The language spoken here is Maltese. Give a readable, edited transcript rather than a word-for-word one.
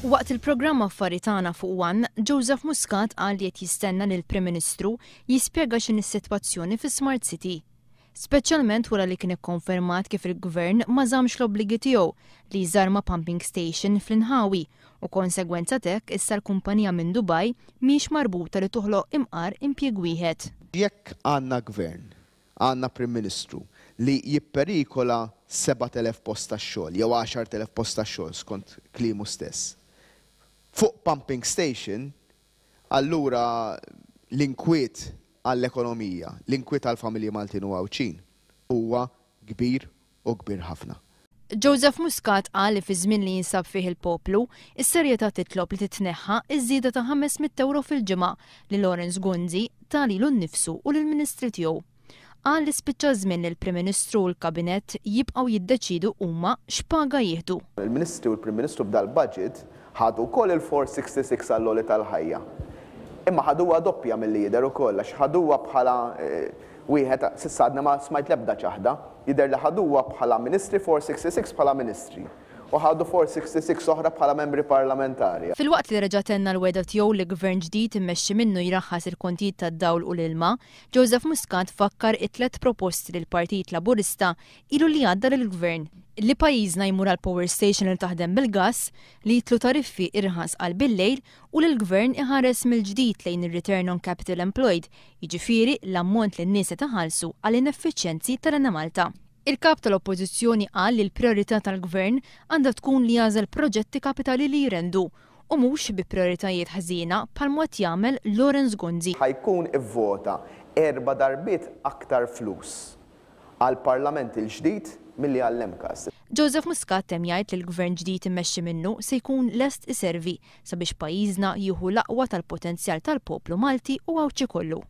Waqt il-programm Affari Tagħna fuq One, Joseph Muscat qal li qed jistenna li l-Prim Ministru jispjega x'inhi s-sitwazzjoni fi Smart City. Speċjalment wara li kien ikkonfermat kif il-Gvern ma żammx l-obbligi tiegħu li jżarma pumping station fl-inħawi u konsegwenza t'hekk issa l-kumpanija minn Dubai mhix marbuta li toħloq imqar impjieg wieħed. Jekk għandna Gvern Għandna Prim Ministru li jipperikola 7,000 post tax-xogħol jew 10,000 post tax-xogħol skont kliemu stess. Fuq pumping station, allura l-inkwiet għall-ekonomija, l-inkwiet għall-familji Maltin u Għawdxin huwa kbir u kbir ħafna. Joseph Muscat qal li fiż-żmien li jinsab fih il-poplu, is-serjetà titlob li titneħħa ż-żieda ta' 500 ewro fil-ġimgħa li Lawrence Gonzi ta lilu nnifsu u lill-Ministri tiegħu. Qal li spiċċa ż-żmien li l-Prim Ministru u l-Kabinett jibqgħu jiddeċiedu huma x'paga jieħdu. Il-Ministri u l-Prim Ministru b'dal-budget ħadu wkoll il-466 għall-għoli tal-ħajja. Imma ħaduha doppja milli jidher ukoll għax ħaduha bħala wieħed, s'issa għadni ma smajt l-ebda ċaħda, jidher li ħaduha bħala Ministri 466 bħala Ministri u ħadu 466 oħra bħala Membri Parlamentari. Filwaqt li reġa' tenna l-wegħda tiegħu li Gvern ġdid immexxi minnu jraħħas il-kontijiet tad-dawl u l-ilma, Joseph Muscat fakkar it-tlett proposti li l-Partit Laburista ilu li għadda lill-Gvern, li pajjiżna jmur għal power station li taħdem bil-gass, li jidħlu tariffi irħas għal bil-lejl u li l-Gvern iħares mill-ġdid lejn ir-return on capital employed, jiġifieri l-ammont li n-nies qed iħallsu għall-ineffiċjenzi tal-Enemalta. Il-Kap tal-Oppożizzjoni qal li l-prijorità tal-Gvern għandha tkun li jagħżel proġetti kapitali li jrendu u mhux bi prijoritajiet ħżiena bħal qed jagħmel Lawrence Gonzi. Ħa jkun ivvota erba' darbiet aktar flus għall-Parlament il-ġdid milli għall-MCAST. Joseph Muscat temm jgħid li l-Gvern ġdid immexxi minnu se jkun lest iservi sabiex pajjiżna jieħu l-aqwa tal-potenzjal tal-poplu Malti u Għawdxi kollu.